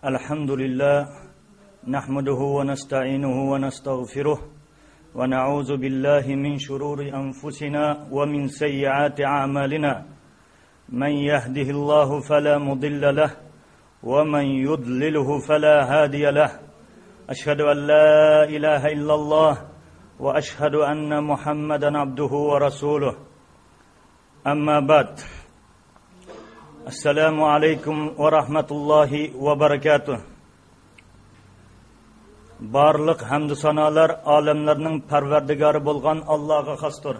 الحمد لله نحمده ونستعينه ونستغفره ونعوذ بالله من شرور أنفسنا ومن سيئات أعمالنا من يهده الله فلا مضل له ومن يضلله فلا هادي له أشهد أن لا إله إلا الله وأشهد أن محمدا عبده ورسوله أما بعد السلام عليكم ورحمة الله وبركاته. Barlıq hamd sanalar alemlerinin parvardigori bo'lgan Allohga xosdir.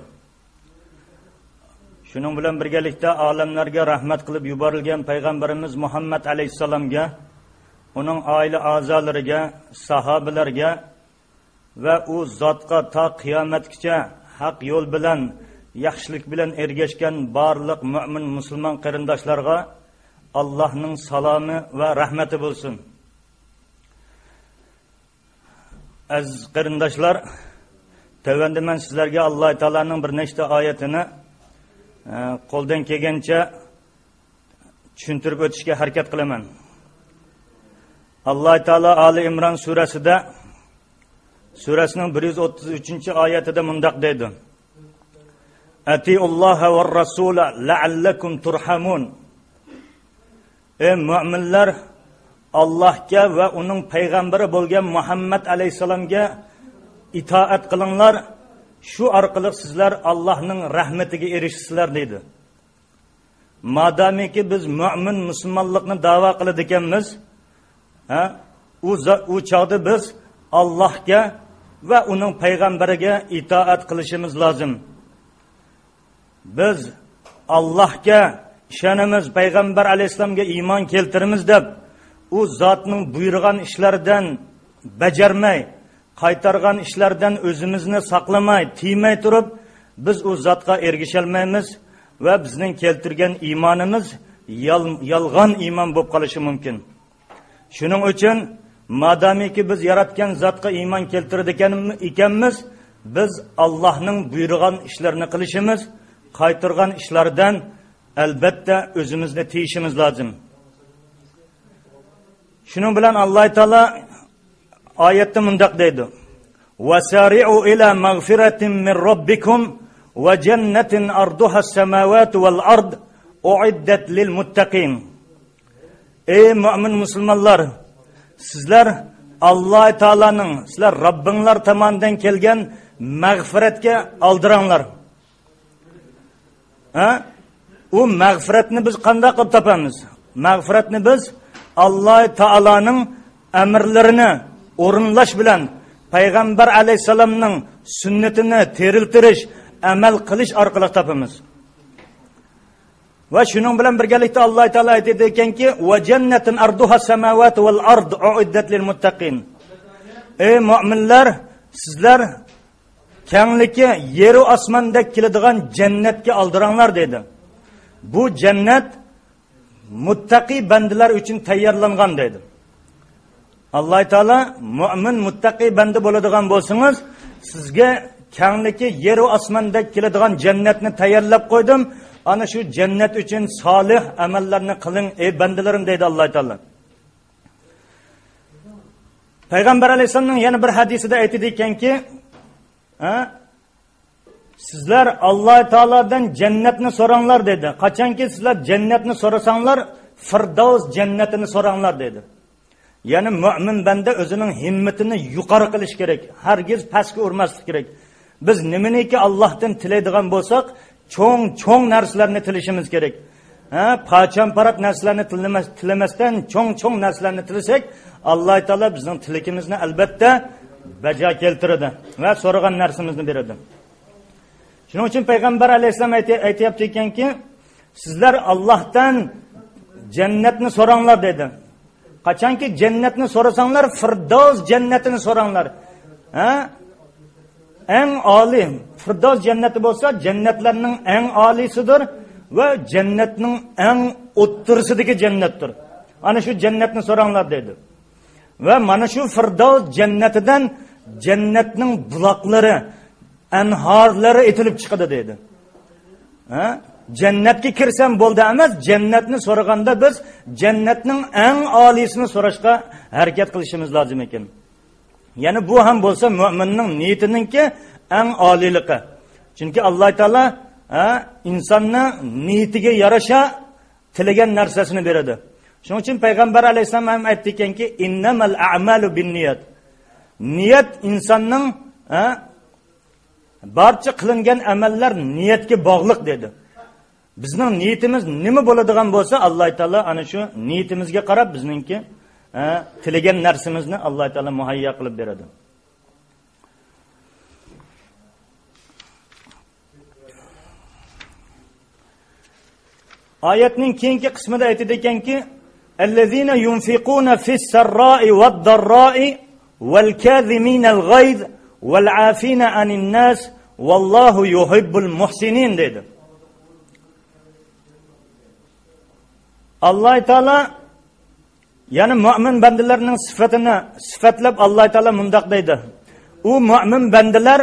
Shuning bilan birgalikda alamlarga rahmat qilib yuborilgan payg'ambarimiz Muhammad alayhissalomga, uning oila a'zolariga, sahobalarga va u zotga to qiyomatgacha haq yo'l bilan yaxshilik bilan ergashgan barliq mo'min musulmon qarindoshlarga Allohning salomi va rahmati bo'lsin. Aziz qarindoshlar, tavanda men sizlarga Alloh taoloning bir nechta oyatini qo'ldan kelgancha tushuntirib o'tishga harakat qilaman. Alloh taolo Ali Imron surasida surasining 133-oyatida mundoq deydi: Atiulloha va rasula la'allakum turhamun. Ey mu'minlar, Allohga va uning payg'ambari bo'lgan Muhammad alayhisalomga itoat qilinglar, shu orqali sizlar Allohning rahmatiga erishasizlar deydi. Madamiki biz mu'min musulmonlikni da'vo qiladi ekanmiz, u chog'da biz Allohga va uning payg'ambariga itoat qilishimiz lozim. Biz Allohga ishonamiz, payg'ambar alayhissalomga iymon keltiramiz deb u zotning buyurgan ishlaridan bajarmay, qaytargan ishlardan o'zimizni saqlamay, tiymay turib biz u zotga ergasholmaymiz va bizning keltirgan iymonimiz yolg'on iymon bo'lib qolishi mumkin. Shuning uchun madamiki biz yaratgan zotga iymon keltiradigan ekanmiz, biz Allohning buyurgan ishlarini qilishimiz, qaytargan ishlardan albatta o'zimizni tiyishimiz lozim. Shuning bilan Alloh taolo oyatda mundoq deydi: Vasari'u ila mag'firatin min robbikum va jannatin arduha as-samawati wal ard uiddat lil muttaqin. Ey mo'min musulmonlar, sizlar Alloh taoloning, sizlar Robbinglar tomonidan kelgan mag'firatga oldiranglar. U mag'firatni biz qanday qilib topamiz? Mag'firatni biz Alloh taoloning amrlarini o'rinlash bilan, payg'ambar alayhissalomning sunnatini teriltirish, amal qilish orqali topamiz. Va shuning bilan birgalikda Alloh taolo aytadi ekanki, va jannatin arduha samawati val ard uiddat lil muttaqin. Ey mo'minlar, sizlar kengligi yeru osmondek keladigan jannatga oldiranglar dedi. Bu jannat muttaqi bandalar uchun tayyorlangan dedi. Alloh taolo mo'min muttaqi banda bo'ladigan bo'lsangiz, sizga kengligi yeru osmondek keladigan jannatni tayyorlab qo'ydim. Ana shu jannat uchun solih amallarni qiling ey bandalarim deydi Alloh taolo. Payg'ambar alayhissalomning yana bir hadisida aytadi ekanki, sizlar Alloh taolodan jannatni so'ranglar dedi. Qachonki sizlar jannatni so'rasanglar, Firdavs jannatini so'ranglar dedi. Ya'ni mo'min banda o'zining himmatini yuqori qilish kerak, hargiz pastga urmaslik kerak. Biz nimaniki Allohdan tilaydigan bo'lsak, cho'ng-cho'ng narsalarni tilashimiz kerak. Parchan-parat narsalarni tilamasdan cho'ng-cho'ng narsalarni tilasak, Alloh taolo bizning tilakimizni albatta bajo keltiradi va so'ragan narsamizni beradi. Shuning uchun payg'ambar alayhissalom aytayapti ekanki, sizlar Allohdan jannatni so'ranglar dedi. Qachonki jannatni so'rasanglar, Firdavs jannatini so'ranglar. Eng oliy Firdavs jannati bo'lsa, jannatlarning eng oliysidir va jannatning eng o'ttirisidagi jannatdir. Ana shu jannatni so'ranglar dedi. Va mana shu Firdavs jannatidan jannatning buloqlari, anhorlari etilib chiqadi dedi. jannatga kirsam bo'ldi emas, jannatni so'raganda biz jannatning eng oliysini so'rashga harakat qilishimiz lozim ekan. Ya'ni bu ham bo'lsa mo'minning niyatininki eng oliyligi. Chunki Alloh taolo insonni niyatiga yarasha tilagan narsasini beradi. Shuning uchun payg'ambar alayhissalom ham aytdi ekanki, innamal a'malu binniyat. Niyat insonning barcha qilingan amallar niyatga bog'liq dedi. Bizning niyatimiz nima bo'ladigan bo'lsa, Alloh taolo ana shu niyatimizga qarab bizningki tilagan narsamizni Alloh taolo muhayyo qilib beradi. Oyatning keyingi qismida aytadi ekanki, allazina yunfiquna fis-sarra'i wad-darra'i wal-kaziminal g'ayz wal-afina anin nas vallohu yuhibbul muhsinin dedi. Alloh taolo ya'ni mo'min bandalarning sifatini sifatlab Alloh taolo mundoq deydi. U mo'min bandalar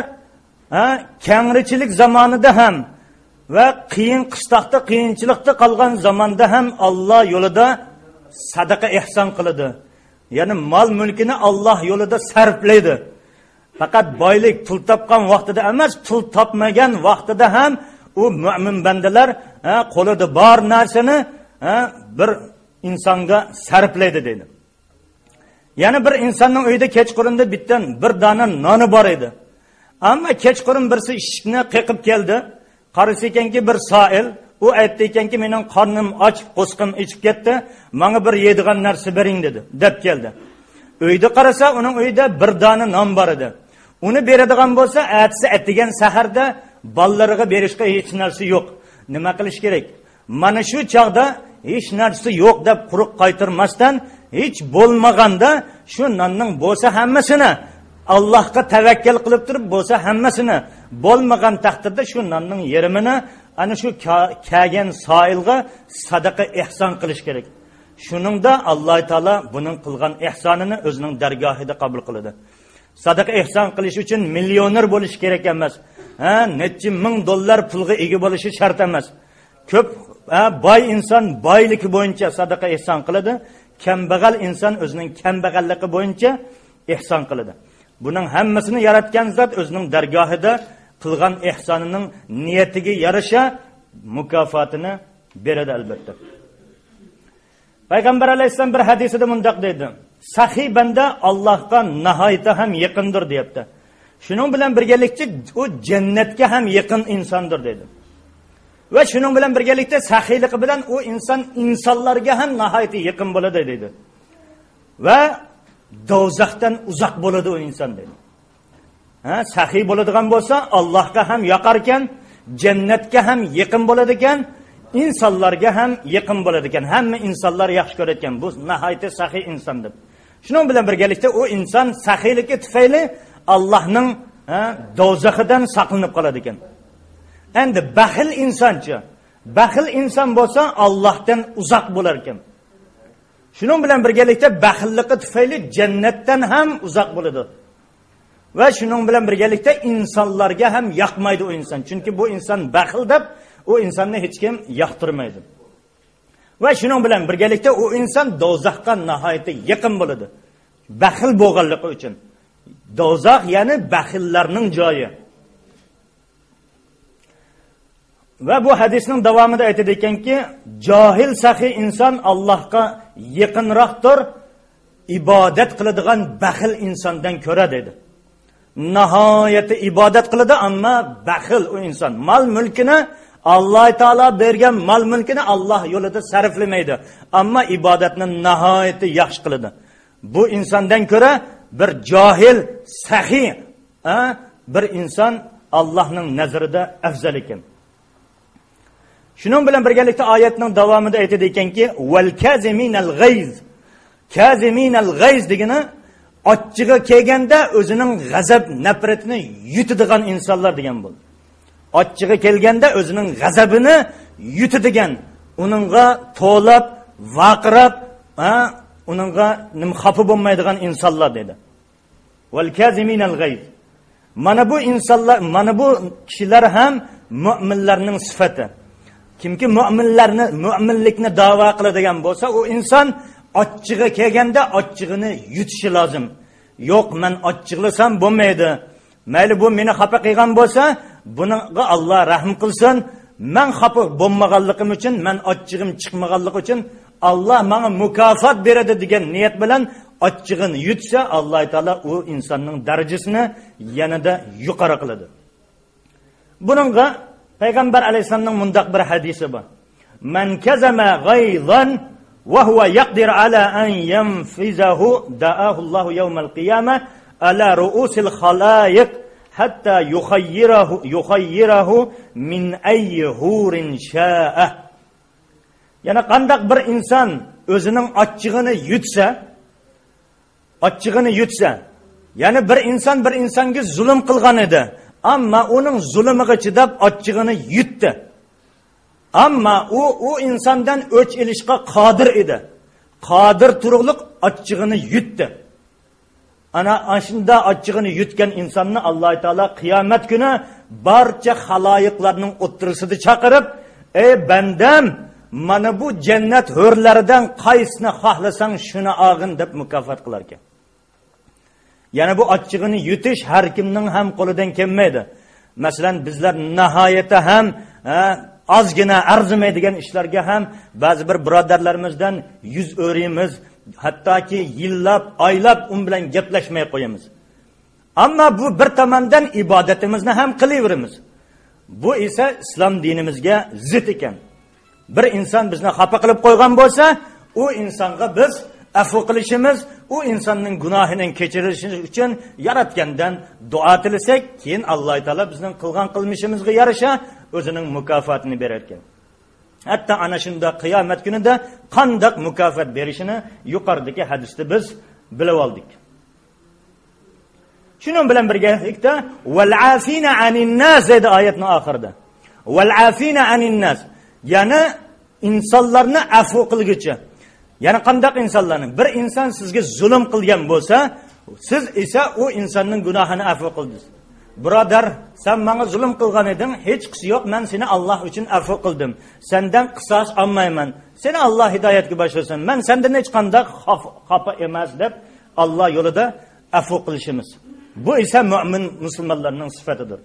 kangrichilik zamonida ham va qiyin qishloqda, qiyinchilikda qolgan zamonda ham Alloh yo'lida sadaqa ihson qiladi. Ya'ni mol mulkini Alloh yo'lida sarflaydi. Faqat boylik pul topgan vaqtida emas, pul topmagan vaqtida ham u mo'min bandalar qo'lida bor narsani bir insonga sarflaydi deydi. Ya'ni bir insonning uyida kechqurunda bitdan bir dona noni bor edi. Ammo kechqurun birisi eshikni qiqib keldi. Qarasa ekanki bir soil, u aytdi ekanki, mening qornim och, qo'sqim ichib ketdi, menga bir yeydigan narsa bering dedi, deb keldi. Uyda qarasa, uning uyida bir dona non bor edi. Uni beradigan bo'lsa, atsi atigan saharda bolalariga berishga hech narsa yo'q. Nima qilish kerak? Mana shu chog'da hech narsa yo'q deb quruq qaytarmasdan, hech bo'lmaganda shu nonning bo'lsa hammasini Allohga tavakkal qilib turib bo'lsa hammasini, bo'lmagan taqdirda shu nonning yerimini ana shu kelgan soilga sadaqa ihson qilish kerak. Shuningda Alloh taolo buning qilgan ihsonini o'zining dargohida qabul qiladi. Sadaqa ihson qilish uchun millioner bo'lish kerak emas. Necha ming dollar pulga ega bo'lishi shart emas. Ko'p boy inson boyligi bo'yicha sadaqa ihson qiladi, kambag'al inson o'zining kambag'alligi bo'yicha ihson qiladi. Buning hammasini yaratgan zot o'zining dargohida qilgan ihsonining niyatiga yarasha mukofotini beradi albatta. Payg'ambar alayhissalom bir hadisida mundoq deydi: saxiy banda Allohga nihoyatda ham yaqindir deyapti. Shuning bilan birgalikda u jannatga ham yaqin insondir dedi. Va shuning bilan birgalikda saxiyligi bilan u inson insonlarga ham nihoyatda yaqin bo'ladi dedi. Va do'zaxdan uzoq bo'ladi u inson dedi. Saxiy bo'ladigan bo'lsa Allohga ham yoqar ekan, jannatga ham yaqin bo'ladi ekan, insonlarga ham yaqin bo'ladi ekan. Hamma insonlar yaxshi ko'rayotgan bu nihoyatda saxiy inson deb. Shuning bilan birgalikda u inson saxiyligi tufayli Allohning do'zaxidan saqlanib qoladi ekan. Endi baxil insonchi, baxil inson bo'lsa Allohdan uzoq bo'lar ekan. Shuning bilan birgalikda baxilligi tufayli jannatdan ham uzoq bo'ladi. Va shuning bilan birgalikda insonlarga ham yoqmaydi u inson. Chunki bu inson baxil deb u insonni hech kim yoqtirmaydi. Va shuning bilan birgalikda u inson do'zaxga nihoyatda yaqin bo'ladi. Baxil bo'lganligi uchun. Do'zax ya'ni baxillarning joyi. Va bu hadisning davomida aytadi ekanki, johil saxiy inson Allohga yaqinroqdir, ibodat qiladigan baxil insondan ko'ra dedi. Nihoyatda ibodat qiladi, ammo baxil u inson. Mal mulkini Alloh taolo bergan mal mulkini Alloh yo'lida sarflamaydi, ammo ibodatni nihoyatda yaxshi qiladi. Bu insondan ko'ra bir johil saxiy bir inson Allohning nazarida afzal ekan. Shuning bilan birgalikda oyatning davomida aytadi ekanki, val kaziminal g'ayz. Kaziminal g'ayz degani ochchig'i kelganda o'zining g'azab nafratini yutadigan insonlar degan bo'ldi. Ochchig'i kelganda o'zining g'azabini yutadigan, uningga to'lab, vaqirab, uningga nim xafa bo'lmaydigan insonlar dedi. Val kaziminal g'ayz. Mana bu insonlar, mana bu kishilar ham mu'minlarning sifati. Kimki mo'minlarni, mo'minlikni da'vo qiladigan bo'lsa, u inson ochchig'i kelganda ochchig'ini yutishi lozim. Yo'q, men ochchig'lasam bo'lmaydi. Mayli bu meni xafa qilgan bo'lsa, bunga Alloh rahm qilsin. Men xafa bo'lmaganligim uchun, men ochchig'im chiqmaganligi uchun Alloh menga mukofot beradi degan niyat bilan ochchig'ini yutsa, Alloh taolo u insonning darajasini yanada yuqori qiladi. Buningga Payg'ambar alayhissalomning mundaq bir hadisi bor. Man kazama g'ayzan va huwa yaqdir ala an yanfizahu da'ahu Allohu yawmal qiyamah ala ru'usil khalayiq hatta yukhayyirahu min ayyi hurin sha'a. Yana qandaq bir inson o'zining achchig'ini yutsa, ya'ni bir inson bir insonga zulm qilgan edi, ammo uning zulmiga chidab achchig'ini yutdi. Ammo u insondan o'ch ilishga qodir edi. Qodir turug'liq achchig'ini yutdi. Ana shunda achchig'ini yutgan insonni Alloh taolo qiyomat kuni barcha xaloyiqlarning o'ttirisida chaqirib, "Ey bandam, mana bu jannat hurlaridan qaysini xohlasang shuni olgin" deb mukofot qilar ekan. Ya'ni bu achchig'ini yutish har kimning ham qo'lidan kelmaydi. Masalan, bizlar nihoyatda ham ozgina arzimaydigan ishlarga ham ba'zi bir birodarlarimizdan yuz o'raymiz, hattoki yillab, oylab un bilan gaplashmay qo'yamiz. Ammo bu bir tomondan ibodatimizni ham qilaveramiz. Bu esa islom dinimizga zid ekan. Bir inson bizni xafa qilib qo'ygan bo'lsa, u insonga biz afv qilishimiz, u insonning gunohini kechirishi uchun yaratgandan duo tilasak, keyin Alloh taolo bizning qilgan qilmishimizga yarasha o'zining mukofotini berar ekan. Hatto ana shunda qiyomat kunida qandoq mukofot berishini yuqoridagi hadisda biz bilib oldik. Shuning bilan birgalikda val afina anin nas dedi oyatning oxirida. Val afina anin nas, ya'ni insonlarni afv qilguchi. Ya'ni qandoq insonlarni? Bir inson sizga zulm qilgan bo'lsa, siz esa u insonning gunohini afv qildingiz. Birodar, sen menga zulm qilgan eding, hech qisi yo'q, men seni Alloh uchun afv qildim. Sendan qisos olmayman. Seni Alloh hidoyatga boshlasin. Men sendan hech qanday xafa emas deb Alloh yo'lida afv qilishimiz. Bu esa mo'min musulmonlarning sifatidir.